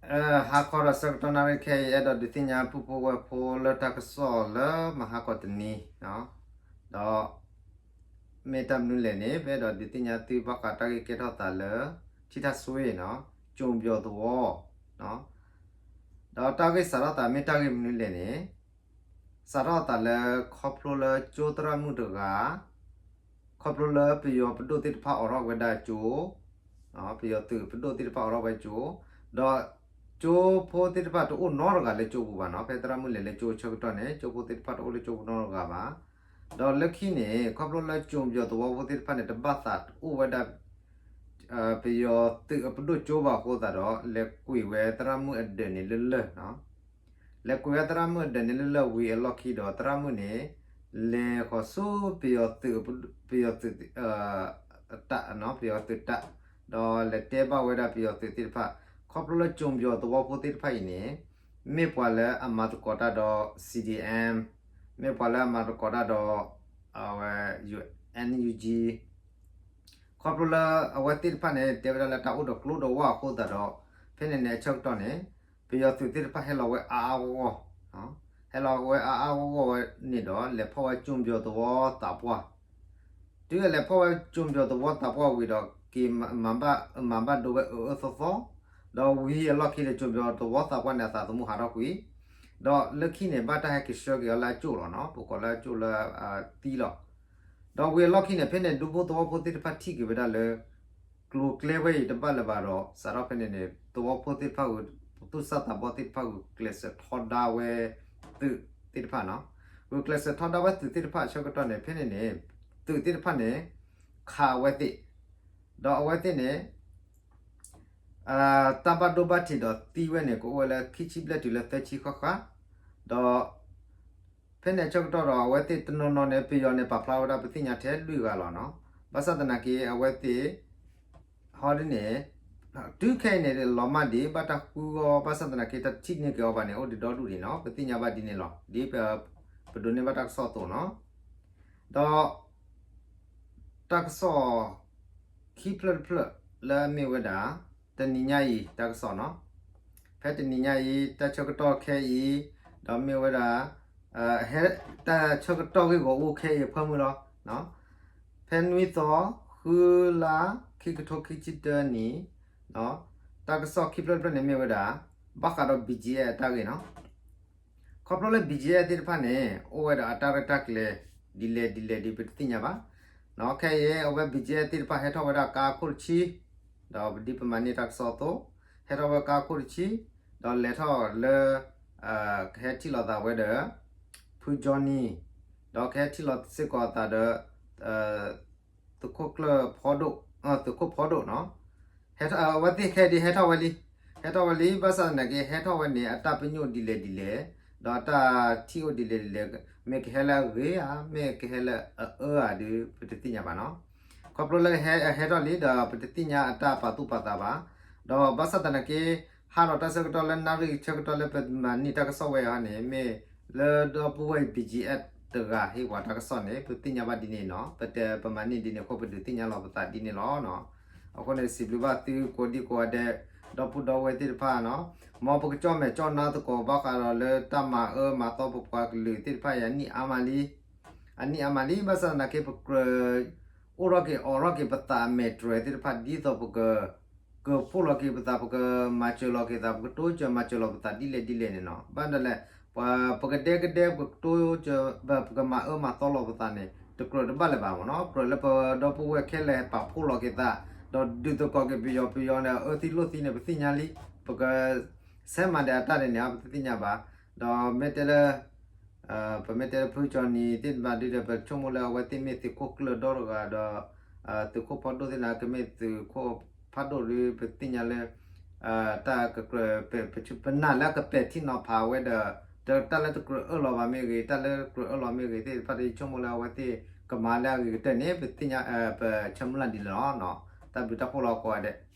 ဟါခီဒီးဆၢကတီၢ်နၣ်ရံၣ်ခဲအံၤ အဲၣ်ဒိးဒုးသ့ၣ်ညါပုၢ်ဖိဝဲၢ်ဖိလၢတၢ်ကစီၣ်လၢမဟါကီးတနံၤ, ဒီး မ့ၢ်တၢ်မနုၤလဲၣ်န့ၣ် ပအဲၣ်ဒိးဒုးသ့ၣ်ညါသုဘၣ်ဃးတၢ်ဂ့ၢ်ကဲထီၣ်သးလၢ ထံထၣ်စွ့နီၤ, ကၠိပယီၤသဝီ, ဒီးတၢ်ဂ့ၢ်စးထီၣ်သးမ့ၢ်တၢ်ဂ့ၢ်မနုၤလဲၣ်န့ၣ် စးထီၣ်သးလၢခီဖျိလၢကၠိသရၣ်မုၣ်တဂၤ, ခီဖျိလၢပယီၤပဒိၣ်သ့ၣ်တဖၣ်အိးထီၣ်ဝဲဒၣ်ကၠိ, ပယီၤသုးပဒိၣ်သ့ၣ်တဖၣ်အိးထီၣ်ဝဲကၠိ, ဒီးကၠိဖိသ့ၣ်တဖၣ်တအိၣ်နီတဂၤလၢကၠိပူၤဘၣ်နီၤ, ဖဲသရၣ်မုၣ်လဲၤလၢကၠိဆၢကတီၢ်န့ၣ် ကၠိဖိသ့ၣ်တဖၣ်တအိၣ်လၢကၠိပူၤနီတဂၤဘၣ်. ဒီးလၢခံန့ၣ် ခီဖျိလၢကၠိပယီၤသဝီဖိသ့ၣ်တဖၣ်န့ၣ် တဘၣ်သးအိၣ်ဝဲဒၣ် ပယီၤသုးအပဒိၣ်ကၠိဘၣ်အဃိသတးဒီး လဲၤကွံာ်ဝဲသရၣ်မုၣ်အဒၢးန့ၣ်လၢလၢၢ်နီၤ, လဲၤကွံာ်ဝဲသရၣ်မုၣ်အဒၢးန့ၣ်လၢလၢၢ်ဝံၤအလီၢ်ခံဒီး သရၣ်မုၣ်န့ၣ် လဲၤဃီၤဆူပယီၤသုး, ပယီၤသုး တၢ်, ပယီၤသုးတၢ်, ဒီးလဲၤတဲဘၣ်ဝဲဒၣ်ပယီၤသုးသ့ၣ်တဖၣ်, ခီဖျိလၢကၠိပယီၤသဝီဖိသ့ၣ်တဖၣ်အံၤန့ၣ် မ့ၢ်ပှၤလၢအမၤသကိးတၢ်ဒီး C D M, မ့ၢ်ပှၤလၢအမၤသကိးတၢ်ဒီး အဝဲ N U G, ခီဖျိလၢအဝဲသ့ၣ်တဖၣ်န့ၣ် တဲဝဲဒၣ်လၢတၢ်အိၣ်ဒီးကျိဒီးဝၣ်အဃိသတးဒီး ဖဲန့ၣ်န့ၣ်အဆၢကတီၢ်န့ၣ် ပယီၤသုးသ့ၣ်တဖၣ်ဟဲလီၤဝဲအါအါဂီၢ်ဂီၢ်, ဟဲလီၤဝဲအါအါဂီၢ်ဂီၢ်ဝဲန့ၣ်ဒီး လဲၤဖီၣ်ဝဲကၠိပယီၤသဝီသးပှၢ်, တုၤလဲၤဖီၣ်ဝဲကၠိပယီၤသဝီသးပှၢ်ဝံၤဒီး က့ၤမၤဘၣ်ဒိဝဲအၢအၢသီသီ, ဒီးဝံၤအလီၢ်ခံဒီး ကၠိပယီၤသဝီသးပှၢ်န့ၣ် အသးသမူဟးထီၣ်ကွံာ်, ဒီးလၢခံန့ၣ် ဘၣ်တၢ်ဟဲက့ၤဆှၢက့ၤအီၤလၢအကၠိၣ်လီၤနီၤ, ပကိးလၢအကၠိၣ်လၢသံလီၤ. ဒီးဝံၤအလီၢ်ခံန့ၣ် ဖဲန့ၣ် ဒူဖိသဝီဖိသ့ၣ်တဖၣ်ထံၣ်က့ၤဝဲဒၣ်လၢ ကျိၤကျဲဝဲအံၤတဘၣ်လၢၤဘၣ်ဒီး စးထီၣ်ဖဲန့ၣ်န့ၣ် သဝီဖိသ့ၣ်တဖၣ်ဂုာ်, သူၣ်စၢ်သးဘီသ့ၣ်တဖၣ်ဂုာ်ကျဲးစၢးထီဒါဝဲ သုးသ့ၣ်တဖၣ်နီၤ, ဂုာ်ကျဲးစၢးထီဒါဝဲသုးသ့ၣ်တဖၣ်အဆၢကတီၢ်န့ၣ် ဖဲန့ၣ်န့ၣ် သုးသ့ၣ်တဖၣ်န့ၣ် ခးအဝဲသ့ၣ်, ဒီးအဝဲသ့ၣ်န့ၣ် တၢ်ဘၣ်ဒိဘၣ်ထံးဒီးသံဝဲန့ၣ် ကအိၣ်ဝဲလၢခံဆံဘျဲၣ်တုၤလၢသၢဆံဃၣ်ဃၣ်, ဒီး ဖဲန့ၣ်အဆၢကတီၢ်ဒီး အဝဲသ့ၣ်တနီၤနီၤန့ၣ် ပယီၤန့ၣ် ပာ်ဖျါဝဲဒၣ်ပသ့ၣ်ညါထဲလွံၢ်ဂၤလီၤနီၤ. ဘၣ်ဆၣ်သနာ်က့ အဝဲသ့ၣ် ဟီဒ်န့ၣ် တုၤခဲအံၤန့ၣ် လီၤမၢ်ဒံး ဘၣ်တၢ်ဃုအီၤ ဘၣ်ဆၣ်သနာ်က့ တၢ်ထံၣ်န့ၢ်က့ၤအီၤဘၣ်န့ၣ် အိၣ်ဒံးဒီဒူၣ်ဒံးနီၤ. ပသ့ၣ်ညါဘၣ်ဒ်န့ၣ်လီၤ. ဒ် ပဒိးန့ၢ်ဘၣ်တၢ်ကစီၣ်အသိးနီၤ. ဒီး တၢ်ကစီၣ် ခံဖျၢၣ်တဖျၢၣ်လၢအမ့ၢ်ဝဲဒၣ် တနံၤညါအံၤတၢ်ကစီၣ်နီၤ. ဖဲတနံၤညါအံၤ တၢ်ဆၢကတီၢ်ခဲအံၤ ဒီးမ့ၢ်ဝဲဒၣ် တၢ်ဆၢကတီၢ်ဂ့ၢ်ဂီၢ်အိၣ်ခဲအံၤအဖၢမုၢ်လီၤ. ဖဲနွံသီ ဃုလါ ခံကထိခံဆံတၢနံၣ် တၢ်ကစီၣ်ခံဖျၢၣ်တဖျၢၣ်န့ၣ်မ့ၢ်ဝဲဒၣ် ဘၣ်ဃးဒီး B G F အတၢ်ဂ့ၢ်နီၤ. ခီဖျိလၢ B G F သ့ၣ်တဖၣ်န့ၣ် အိၣ်ဝဲဒီးအတၢ်ရဲၣ်တၢ်ကျဲၤ ဒ်လဲၣ်ဒ်လဲၣ်ဒ်ပတသ့ၣ်ညါဘၣ်. ခဲအံၤ အဝဲ B G F သ့ၣ်တဖၣ်ဟဲထီၣ်ဝဲဒၣ်ကါခိၣ်တဆံ, ဒီးဒ်ပမၤန့ၢ်တၢ်ကစီၣ်အသိး ဟဲထီၣ်ဝဲကါခိၣ်တဆံ, ဒီးလဲၤထီၣ်လၢ ကဟဲထံၣ်လိာ်သးဝဲဒီး ဖုကၠီနံၤ, ဒီးကဟဲထံၣ်လိာ်စ့ၢ်ကီးအသးဒီး သုးခိၣ်ကျၢၢ်ဖီဒိၣ်, သုးခိၣ်ဖီဒိၣ်နီၤ. အဝဲသ့ၣ်ခဲအံၤဒ်ဟဲထီၣ်ဝဲလံ, ဟဲထီၣ်ဝဲလံ ဘၣ်ဆၣ်သနာ်က့ ဟဲထီၣ်ဝဲန့ၣ် အတၢ်ပညိၣ်ဒ်လဲၣ်ဒ်လဲၣ်, ဒီးတၢ်ထံၣ်အိၣ်ဒ်လဲၣ်ဒ်လဲၣ်, မ့ၢ်ကဟဲလၢအဂ့ၤဧါ, မ့ၢ်ကဟဲလၢအအၢဧါဒုး ပတသ့ၣ်ညါဘၣ်နီၤ. ခီဖျိလၢဟဲထီၣ်လံဒီး ပတသ့ၣ်ညါအတၢ်ပာ်သူၣ်ပာ်သးဘၣ်. ဒီးဘၣ်ဆၣ်သနာ်က့ ဟးဒီးတၢ်ဆၢကတီၢ်လၢနၣ်ရံၣ်ဆၢကတီၢ်လၢပမၤန့ၢ်တၢ်ကစီၣ်ဝဲအံၤန့ၣ် မ့ၢ်လၢဒီပုၢ်ဝဲၢ် B G F တဂၤဟ့ၣ်ပှၤတၢ်ကစီၣ်န့ၣ် ပသ့ၣ်ညါဘၣ်ဒ်န့ၣ်နီၤ. ပတဲပမၤန့ၢ်ဒ်န့ၣ်အဃိ ပဒုးသ့ၣ်ညါလီၤပသးဒ်န့ၣ်လီၤ. အဃိန့ၣ် စံးဘျုးဘၣ်သုကိးဒံကိးဂၤဒဲး ဒီပုၢ်ဒီဝဲၢ်သ့ၣ်တဖၣ်နီၤ. မ်ပကကၠီၣ်မဲာ်ကၠီၣ်နါသကိး ဘၣ်ဃးဒီးလၢတၢ်မၤအၢမၤသီပပှၤကလုာ်သ့ၣ်တဖၣ်အံၤ အနံၣ်အါမးလံ, အနံၣ်အါမးလံ. ဘၣ်ဆၣ်သနာ်က့ ပကြၢး အိၣ်ထီၣ်က့ၤအိးထီၣ်က့ၤပသးအမဲာ်တြဲၤသ့ၣ်တဖၣ် ဒ်သိးပက ကၢၤဖှိၣ်လီၤက့ၤပသး, ပကမၤစၢၤလီၤက့ၤသး, ပကတိစၢၤမၤစၢၤလီၤပသးဒ်လဲၣ်ဒ်လဲၣ်န့ၣ်နီၤ. ဘၣ်ဒီးလဲၣ် ပကဒဲကဒဲ ပကတိစၢၤ, ပကမၤအၢမၤသီလီၤပသးန့ၣ် တကြၢးတဘၣ်လၢၤဘၣ်မ့ၢ်နီၤ. ကြၢးလၢပဒီပုၢ်ဝဲၢ်ခဲလၢာ်ပာ်ဖှိၣ်လီၤက့ၤသး, ဒီးဒုးသကိးက့ၤပယီၤ, ပယီၤန့ၣ် အၢသံလိာ်သံန့ၣ် ပသ့ၣ်ညါလံ. ပက ဆဲးမၤဒဲးအတၢ်န့ၣ်န့ၣ် ပတသ့ၣ်ညါဘၣ်. ဒီးမ့ၢ်တဲလၢ ပမ့ၢ်တဲလၢဖုကၠီနံၤသ့ၣ်တဖၣ်ဒ်ဒီး ပဆိကမိၣ်လၢအဝဲသ့ၣ်မ့ၢ်သုးခိၣ်ကျၢၢ်ဒီတဂၤဒီး သုးခိၣ်ဖီဒိၣ်သ့ၣ်တဖၣ် ကမ့ၢ်သုးခိၣ်ဖးဒိၣ်ဒီး ပသ့ၣ်ညါလၢ တၢ်ကကြၢး ပနာ်လၢအကပဲာ်ထံနီၤဖးဝဲဒီး တၢ်လၢတကြၢးအၢၣ်လီၤဘၣ်မ့ၢ်ဂ့ၤ, တၢ်လၢတကြၢးအၢၣ်လီၤမ့ၢ်ဂ့ၤသ့ၣ်တဖၣ် ယဆိကမိၣ်လၢအဝဲသ့ၣ်ကမၤလၢအဂ့ၤကတၢၢ်န့ၣ် ပသ့ၣ်ညါ ပဆၢမုၢ်လၢ်ဒ်န့ၣ်လီၤ. တၢ်ဘျုးတၢ်ဖှိၣ်လီၤကိးဂၤဒဲး.